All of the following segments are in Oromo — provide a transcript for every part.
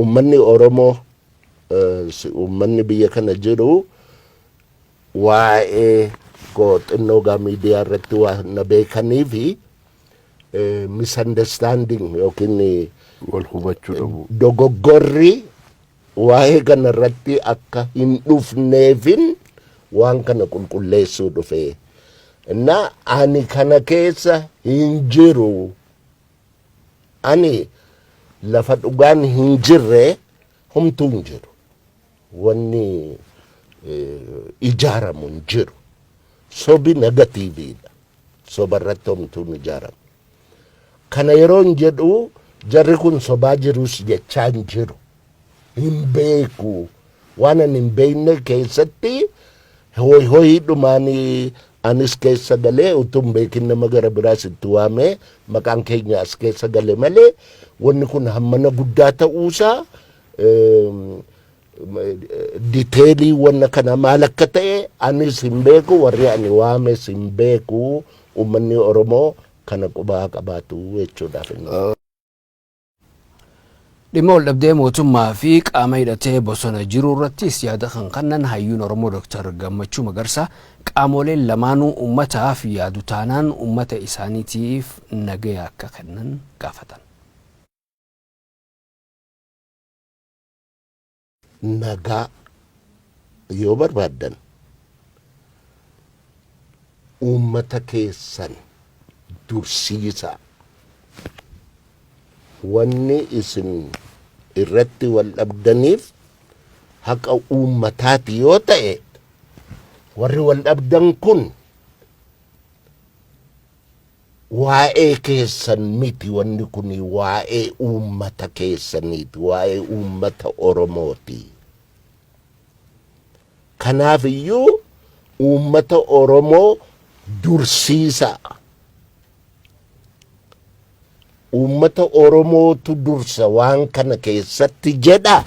Uummanni Oromoo, uummanni biyya kana jiru waa'ee koo xinnoo gaa miidiyaa irratti waa na beekanii fi misunderstanding yookiin wal hubachuu dhabuu. Dogoggorri waa'ee kana irratti akka hin dhufneefin waan kana qulqulleessuu dhufe. Na ani kana keessa hin jiru. Ani lafa dhugaan hin jirre homtuu hin jiru. Wanni ijaaramu hin jiru. Sobi negatiiviidha. Soba irratti homtuu hin ijaaramu. Kana yeroo hin jedhu jarri kun sobaa jirus jechaa hin jiru. Hin beeku. Waan ani hin beekne keessatti hooyi hoyiidhumaan anis keessa galee utuu hin beekin nama gara biraas itti waamee maqaan keenya as keessa gale malee wanni kun hammana guddaa ta'uusaa, diteelii wanna kana maal akka ta'e anis hin beeku, warri ani waames hin beeku. Uummanni Oromoo kana qubaa qabaatu jechuudhaaf inni. Dhimma waldhabdee mootummaa fi qaama hidhatee bosona jiru irrattis yaada kan kennan hayyuun Oromoo Dr. Gammachuu Magarsaa, qaamoleen lamaanuu uummataaf yaadu taanaan uummata isaaniitiif nagaya akka kennan gaafatan. Nagaa yoo barbaaddan uummata keessan dursiisaa. Wanni isin irratti wal dhabdaniif haqa uummataati yoo ta'e, warri wal dhabdan kun waa'ee keessan miti, wanni kun waa'ee uummata keessaniiti, waa'ee uummata Oromooti. Kanaaf iyyuu uummata Oromoo dursiisaa. Uummata Oromootu dursa waan kana keessatti jedha.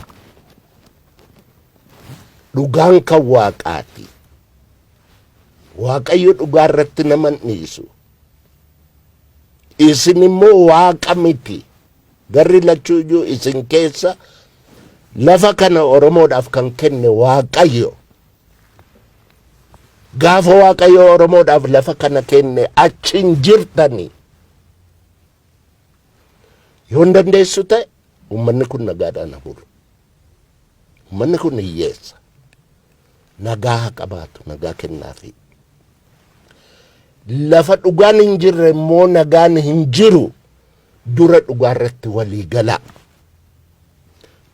Dhugaan kan Waaqaati. Waaqayyo dhugaa irratti nama hin dhiisu. Isin immoo Waaqa miti. Garri lachuu iyyuu isin keessa lafa kana Oromoodhaaf kan kenne Waaqayyo. Gaafa Waaqayyo Oromoodhaaf lafa kana kenne achi hin jirtani. Yoo hin dandeessu ta'e, uummanni kun nagaadhaan haa bulu. Uummanni kun hiyyeessa. Nagaa haa qabaatu, nagaa kennaafi. Lafa dhugaan hin jirre immoo nagaan hin jiru. Dura dhugaa irratti walii galaa.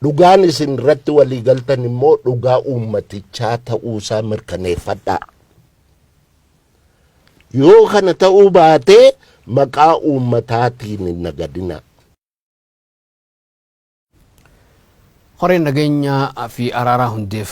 Dhugaan isin irratti walii galtan immoo dhugaa uummatichaa ta'uusaa mirkaneeffadhaa. Yoo kana ta'uu baatee maqaa uummataatiin hin nagadinaa. Koreen nageenyaa fi araaraa hundeeffame.